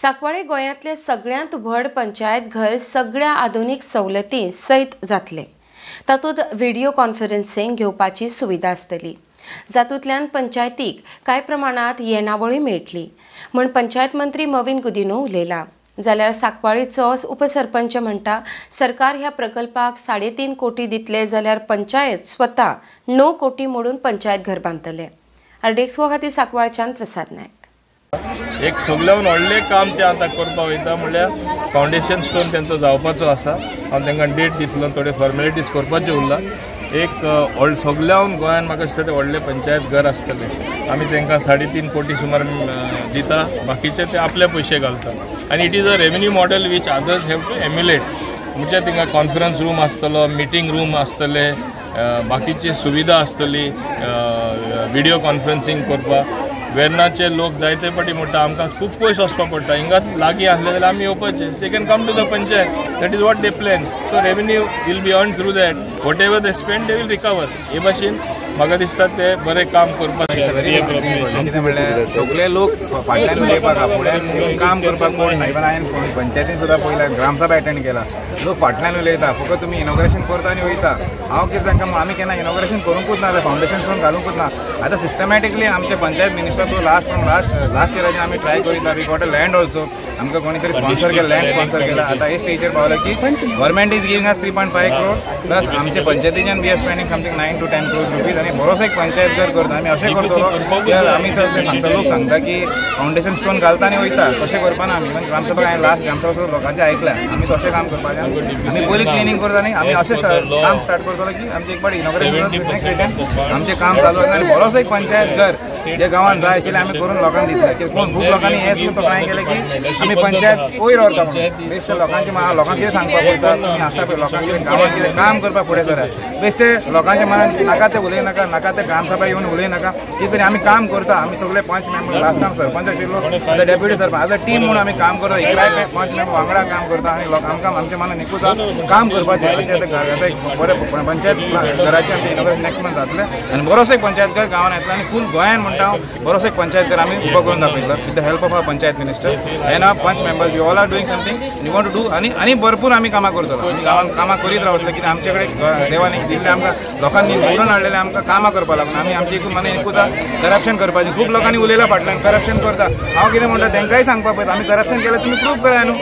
सांकवाळे गोंयांतले सगळ्यांत व्हड पंचायत घर सगळ्या आधुनीक सवलती सयत जातले. तातूंत व्हिडिओ कॉन्फरन्सिंग घेवपाची सुविधा आसतली, जातूंतल्यान पंचायतीक कांय प्रमाणांत येणावळूय मेळटली म्हूण पंचायत मंत्री मॉवीन गुदिन्हो उलयला. जाल्यार सांकवाळेचो उपसरपंच म्हणटा, सरकार ह्या प्रकल्पाक 3.5 कोटी दितले जाल्यार पंचायत स्वता 9 कोटी मोडून पंचायत घर बांदतले. आरडीएक्स खातीर सांकवाळच्यान प्रसाद नायक. एक सगल्यान व्हडलें काम तें आतां करपाक वयता म्हणल्यार फावंडेशन स्टोन तेंचो जावपाचो आसा. हांव तांकां डेट दितलो, थोडे फॉर्मेलिटीज करपाच्यो उरला. एक सगल्यान गोंयान म्हाका दिसता तें व्हडलें पंचायत घर आसतलें. आमी तांकां 3.5 कोटी सुमार दिता, बाकीचे ते आपले पयशे घालता. आनी it is a revenue model which others have to emulate. म्हणजे थिंगा कॉन्फरन्स रूम आसतलो, मिटींग रूम आसतले, बाकीची सुविधा आसतली, व्हिडिओ कॉन्फरन्सिंग करपाक. वेर्नाचे लोक जायते पाटी म्हणटा आमकां खूब पयस वचपाक पडटा, हिंगाच लागीं आसले जाल्यार आमी येवपाचे. They can come to the panchayat, that is what they plan. So revenue will be earn through that, whatever they spend they will recover. हे भाशेन म्हाका दिसता ते बरें काम करपाक. कितें म्हणल्यार सगळे लोक फाटल्यान उलयपाक, फुड्यान काम करपाक कोण ना. इवन हांवें पंचायतीन सुद्दां पळयला, ग्रामसभा एटेंड केला, लोक फाटल्यान उलयता, फक्त तुमी इनॉग्रेशन करता आनी वयता. हांव कितें तांकां, आमी केन्ना इनॉग्रेशन करूंकूच ना, फावंडेशन स्टोन घालूंकूच ना. आतां सिस्टमॅटिकली आमचे panchayat minister through last from last last इयराचेर आमी ट्राय करीता. We got a land also, आमकां कोणी तरी स्पॉन्सर केला, लँड स्पॉन्सर केला. आतां हे स्टेजीर पावला की government is giving us 3.5 crore plus आमचे पंचायतीच्यान we are spending something 9 to 10 crore rupees. आनी बरोसो एक पंचायत घर करता आमी. अशें करतलो की आमी तर सांगता, लोक सांगता की फावंडेशन स्टोन घालता आनी वयता, तशें करपाना आमी. इवन ग्रामसभा हांवें लास्ट ग्रामसभा सुद्दां लोकांचें आयकलां, आमी तशें काम करपाचें. आमी पयलीं क्लिनींग करता आनी आमी अशें काम स्टार्ट करतलो की आमचें एक पाटी इनॉग्रेशन आमचें काम चालू आसा. आनी बरोसो एक पंचायत घर जे गांवांत जाय आशिल्लें आमी करून लोकांक दितले. कित्याक कोण खूब लोकांनी हें सुद्दां तोखणाय केलें की आमी पंचायत वयर व्हरता म्हणून. बेश्टे लोकांचे लोकांक कितें सांगपाक पडटा, तुमी आसा पळय लोकांक कितें गांवांत कितें काम करपाक फुडें सरात. बेश्टे लोकांच्या मनान नाका ते उलय नाका, नाका ते ग्रामसभा येवन उलय नाका. कितें तरी आमी काम करता. आमी सगळे पंच मेंबर, लास्ट टायम सरपंच आशिल्लो, आतां डेप्युटी सरपंच, आतां टीम म्हणून आमी काम करता. 11 पंच मेंबर वांगडा काम करता आनी आमकां आमच्या मनान एकूच काम करपाचें. अशें आतां एक बरें पंचायत घराचें आमचें इनॉग्रेशन नेक्स्ट मंथ जातलें आनी बरोसो एक पंचायत घर गांवांत येतलो. आनी फूल गोंयान म्हणटा हांव बरोसो एक पंचायत घर आमी उबो करून दाखयतलो with the help of our panchayat minister and our panch members. We all are doing something you want to do. आनी आनी भरपूर आमी कामां करतलो, आमी गांवांत कामां करीत रावतले. कित्याक आमचे कडेन देवान दिल्लें आमकां लोकांनी निवडून हाडलेलें आमकां कामां करपाक लागून. आमी आमची एकूच मनान एकूच करप्शन करपाचें. खूब लोकांनी उलयलां फाटल्यान करप्शन करता. हांव कितें म्हणटा तांकांय सांगपाक पळयता, आमी करप्शन केलें तुमी प्रूफ करा न्हू.